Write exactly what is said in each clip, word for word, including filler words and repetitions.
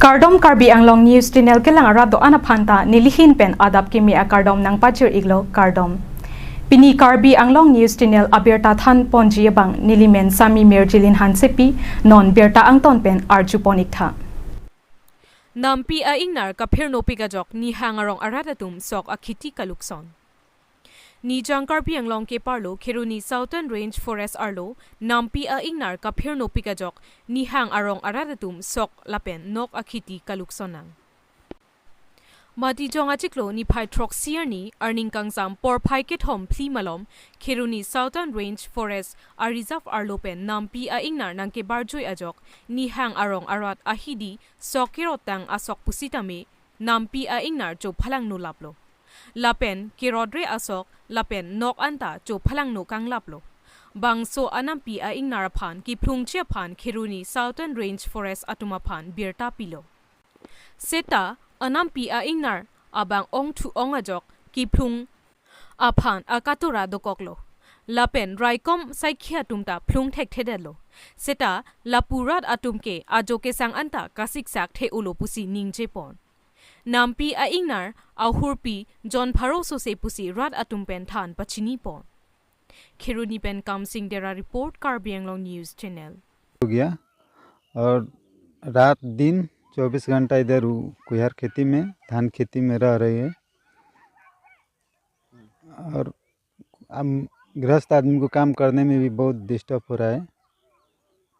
Kardom, Karbi Anglong News Channel kelang arat do-an aphan ta nelihin pen adap kimi akardom nangpajir iklo, kardom. Pini Karbi Anglong News Channel abirta than ponji abang nelimen Sami Mirjilin Hansepi, non birta angton pen arju pon iktha. Nampi a-ingnar kaphirnopik ajok Nihang arong arat atum sok akheti kalukson. Nijang Karbi Anglong keparlo Kheroni Southern Range Forest arlo nampi a-ingnar kaphirnopik ajok Nihang arong arat atum sok lapen nok akheti kalukson nang. Matijong achiklo niphai throksi arni arning kangsam porphai kethom phli malom Kheroni Southern Range Forest a-reserve arlo pen nampi a-ingnar nangkebarjoi ajok Nihang arong arat ahidi sok kerot tang asok pusitame nampi a-ingnar chophalangno laplo. Lapen kerodre asok lapen nok anta chophalangno kanglaplo. Bangso anampi a-ingnar aphan kephlungji aphan Kheroni Southern Range Forest atum aphan birta pilo. Seta anampi a-ingnar abang ongthu ong ajok kephlung aphan akatura dokoklo. Lapen raikom saikhi atum ta phlung thekthedetlo. Seta lapu rat atum ke ajo kesang anta kasiksak the-olo pusi ningje pon. Nampi a-ingnar ahurpi jon pharo sose pusi rat atum pen than pachini pon. Kheroni pen Kamsing Dera report, Karbi Anglong News Channel. हो गया और रात दिन चौबीस घंटा इधर वो कुहार खेती में, धान खेती में रह रही है। और हम गृहस्थ आदमी को काम करने में भी बहुत डिस्टर्ब हो रहा है।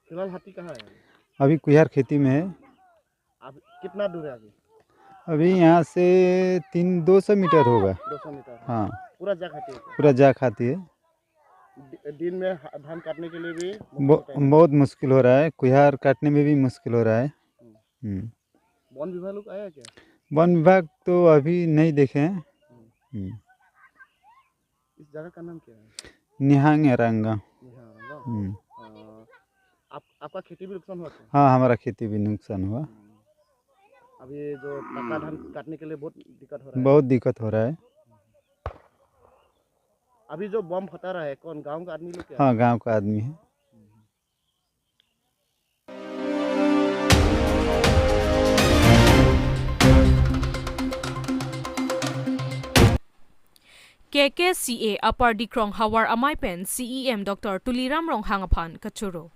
फिलहाल हाथी कहाँ है? अभी कुहार खेती में है। आप कितना दूर है अभी? अभी यहाँ से तीन, दो सौ मीटर होगा। दो सौ मीटर? हाँ। पूरा जा खाती है क्या? पूरा जा खाती है। दि-, दिन में हा-, धान काटने के लिए भी मुश्किल बो-, होता है? बहुत मुश्किल हो रहा है, कुहार काटने में भी मुश्किल हो रहा है। हम्म। हम्म। वन विभाग लोग आया क्या? वन विभाग तो अभी नहीं देखे हैं। हम्म। हम्म। इस जगह का नाम क्या है? निहांग एरांगा। निहांग एरांगा। हम्म। अ, आप, आपका खेती भी नुकसान हुआ क्या? हाँ, हमारा खेती भी नुकसान हुआ। हम्म। अभी जो पक्का धान काटने के लिए बहुत दिक्कत हो रहा है। बहुत दिक्कत हो रहा है। अभी जो बम फटा रहा है, कौन गांव का आदमी लोग क्या? हाँ, गांव का आदमी है। K K C A Upper Dikrong Havar Amei pen C E M Doctor Tuliram Ronghang aphan kachoro.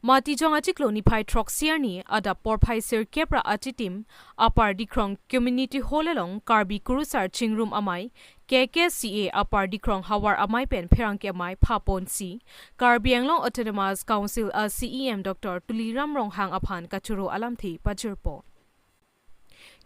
Matijong achiklo niphai throksi arni adap porphai sirkep ra achitim Upper Dikrong Community Hall along Karbi Kurusar Chingrum Amei, K K C A Upper Dikrong Havar Amei pen pherangke amei phaponsi Karbi Anglong Autonomous Council a C E M Doctor Tuliram Ronghang aphan kachoro alamthe pajirpo.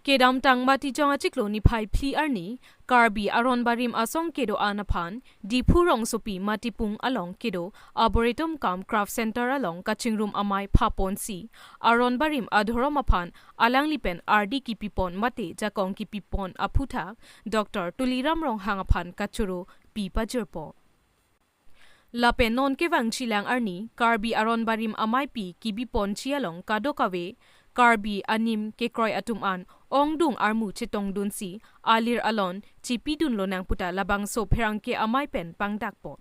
Kedamtang Matijong achiklo niphai phli arni Karbi aron barim asong kedo-an aphan Diphu rongsopi Matipung along kedo Arboretum cum Craft Center along kachingrum amei phaponsi aron barim adhorom aphan alangli pen ardi kipipon mate jakong kipipon aphuthak Doctor Tuliram Ronghang aphan kachoro pi pajirpo. Lapen non kevang chilang arni Karbi aron barim ameipi kibiponji along kadokave Karbi anim kekroi atum an ongdung armu chetongdunsi alir alon chipidunlonang puta labangso pherangke amei pen pangdakpon.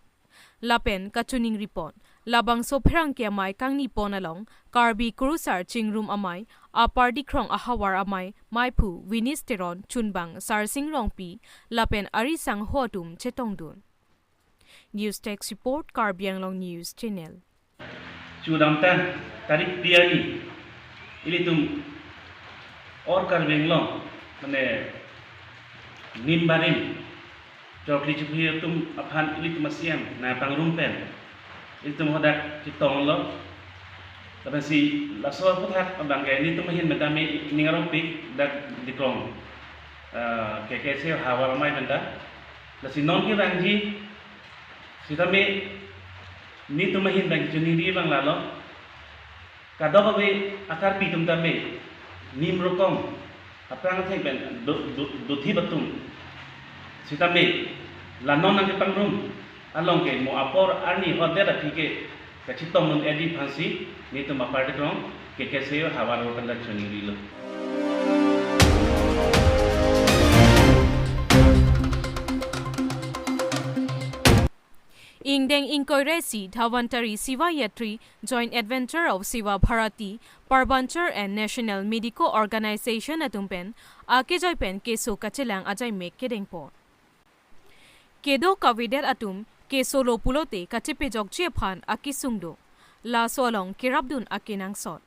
Lapen kachiningripon, labangso pherangke amei kangnipon along Karbi Kurusar Chingrum Amei, Upper Dikrong ahavar amei, meiphu Vinis Teron, chunbang Sarsing Rongpi, lapen ari sangho atum chetongdun. News Desk Report, Karbi Anglong News Channel. Chudamtang tarik phli arni ilitum or Karbi Anglong, mane nim barim chokli chukli atum aphan ilitum a C M nangpangrum pen ilitum hadak chetonglo. Lapensi laso aphuthak abangke nelitum ahin pen ta me ning arongpik dak Dikrong, eh, K K C A havar amei pen ta. Lasi non kevangji sitame nelitum ahin pen kachiningri abang lalo. Kadokave a-Karbi atum tame nim rokom aphrang atheng pen do, do, dothip atum. Sitame la non nangkepangrum along ke mo apor arni hotdet aphi ke kachetongdun edi aphansi nelitum Upper Dikrong K K C A havar amei pen ta chiningrilo. Ingdeng ingkoi ra isi Dhanvantari Seva Yatri Joint Adventure of Seva Bharati Parbhanchar and National Medico Organization atum pen akejoi pen keso kachelang ajaimek kedengpo. Kedo kavedet atum keso lo pulote kachepejokji aphan akesung do. Laso along kerapdun akenangsot.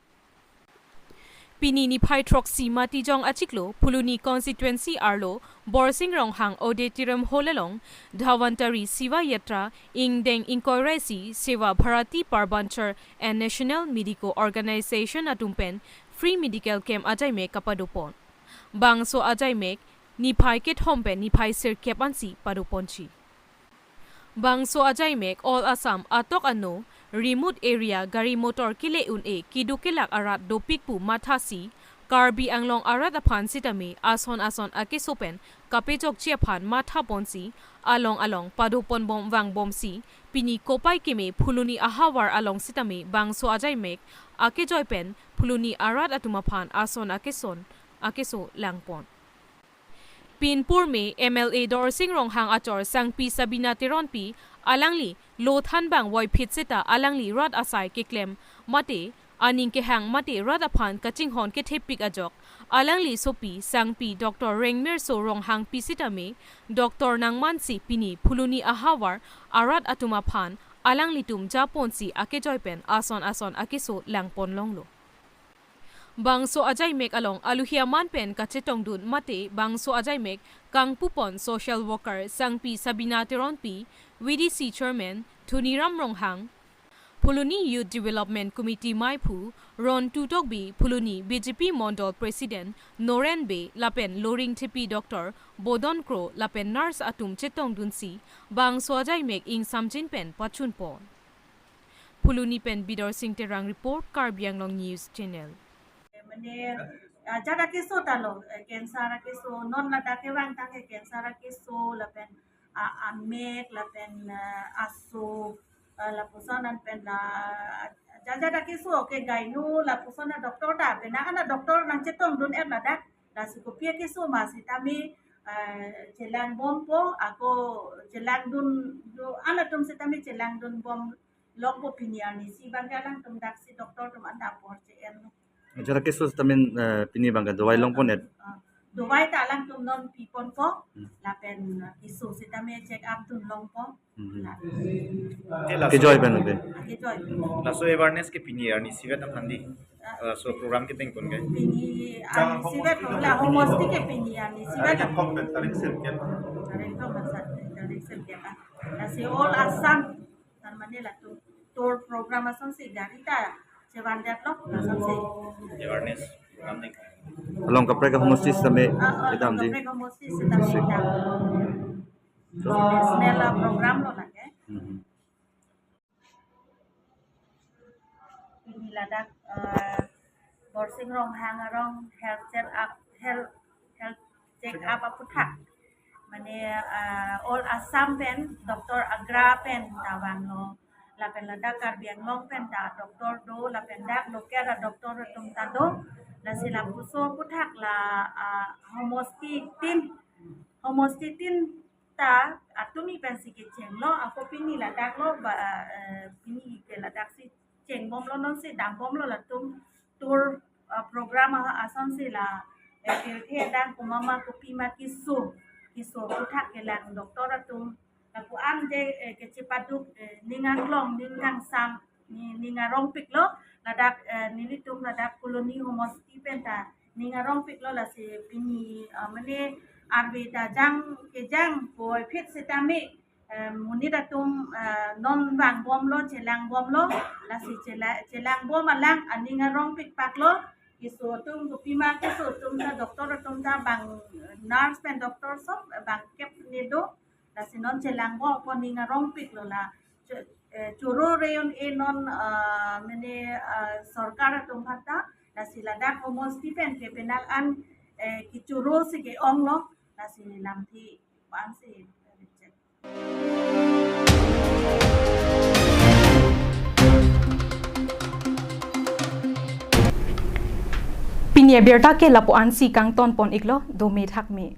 Pini niphai throksi Matijong achiklo Phuloni constituency arlo Borsing Ronghang Auditorium Hall along Dhanvantari Seva Yatra ingdeng ingkoi ra isi Seva Bharati Parbhanchar and National Medico Organization atum pen free medical camp ajaimek kapadopon. Bangso ajaimek niphai kethom pen niphai sirkep ansi padoponji. Bangso ajaimek All Assam atok ano remote area gari motor kele un-e keduk kelak arat dopik pu mathasi Karbi Anglong arat aphan sitame ason ason akeso pen kapejokji aphan mathaponsi along along padoponbom vangbomsi pini kopai keme Phuloni ahavar along sitame bangso ajaimek akejoi pen Phuloni arat atum aphan ason akeson akeso langpon. Pinpur me M L A Dorsing Ronghang achor Sangpi Sabina Teronpi alangli lo thanbang voiphit seta alangli rat asai keklem mate aning kehang mate rat aphan kachinghon kethepik ajok alangli sopi Sangpi Doctor Rengmirso Ronghangpi sitame Doctor nangmansi pini Phuloni ahavar arat atum aphan alanglitum japonsi akejoi pen ason ason akeso langpon longlo. Bangso ajaimek along aluhi aman pen kachetongdun mate bangso ajaimek kangpupon social worker Sangpi Sabina Teronpi, V D C Chairman Thuniram Ronghang, Phuloni Youth Development Committee maiphu Rontu Tokbi, Phuloni B J P Mondol President Noren Bey lapen Loringthepi Doctor Bodon Kro lapen nurse atum chetongdunsi bangso ajaimek ingsamjin pen pachunpon. Phuloni pen Bidorsing Terang report, Karbi Anglong News Channel. Mane, ah, jat akeso ta lo, eh, cancer akeso, non ladak kevang tangke cancer akeso, lapen, ah, amek, lapen, ah, aso, ah, lapuson an pen la, jat jat akeso, ke gyno, lapuson a doctor ta, penang an a doctor nangchetongdun-et ladak, lasi kopi akeso ma sitame, eh, chelangbompo, ako chelangdun, do, an atum sitame chelangdunbom longpo pini arnisi abangke alangtum daksi doctor atum anta apor che-en. Jara keso sitame, eh, pini abangke dawai longpon-et. Ah, dawai ta alangtum non piponpo, Hmm. lapen, ah, keso sitame check up dun longpo. Hmm. La. Kejoi pen ave. Ah, kejoi. Laso awareness ke pini arnisi vet aphan di. Ah. Laso program kedengpon ke. Pini arnisi vet la homosti ke pini arnisi vet. Tarik thom pen tarik sirkep. Tarik thom pen tarik sirkep. Lasi all Assam Tar mane latum tour program asonsi gari ta chevandet lo, asonsi. Awareness program ding. Along kaprek homosti sitame Ah, ah, kedamji. Kaprek homosti sitame Sik. kedam. National, ah, program lo lake. Hmm. Pini ladak, eh, Borsing Ronghang arong health check up, health, health check up aputhak. Mane, eh, all Assam pen, Doctor Agra pen ta vanglo. Lapen ladak Karbi Anglong pen ta doctor do, lapen dak local a doctor atum ta do. Lasi lapuson aputhak la, ah, homosti tin, homosti tin ta atum-i pensi kechenglo, ako pini ladak lo ba, eh, pini ke ladak si chengbomlo, nonsi dambomlo latum tour, eh, program a-, asonsi la, eh, pirthe adang komat ma kopima keso, keso aputhak kelang doctor atum. Lapu-an je, eh, kechepaduk, eh, ning anglong, ning kangsam, ni, ning arongpiklo, ladak, eh, nelitum ladak Phuloni homosti pen ta ning arongpiklo lasi pini, eh, mane arve ta jang kejang voiphit sitame, eh, monit atum, eh, non vangbomlo, chelangbomlo, lasi chela-, chelangbom alang aning arongpikpaklo, keso atum kopima keso atum ta doctor atum ta bang nurse pen doctor sob bangkep ne do, lasi non chelangbompo, ning arongpiklo la. Cho-, eh, choro re-un-e non, ah, mane, ah, sorkar atum aphan ta, lasi ladak homosti pen ke penang an, eh, kechoro si ke-onglo, lasi lamthe ansi. Pini abirta ke lapu-ansi kangtonpon-iklo, dome thakme.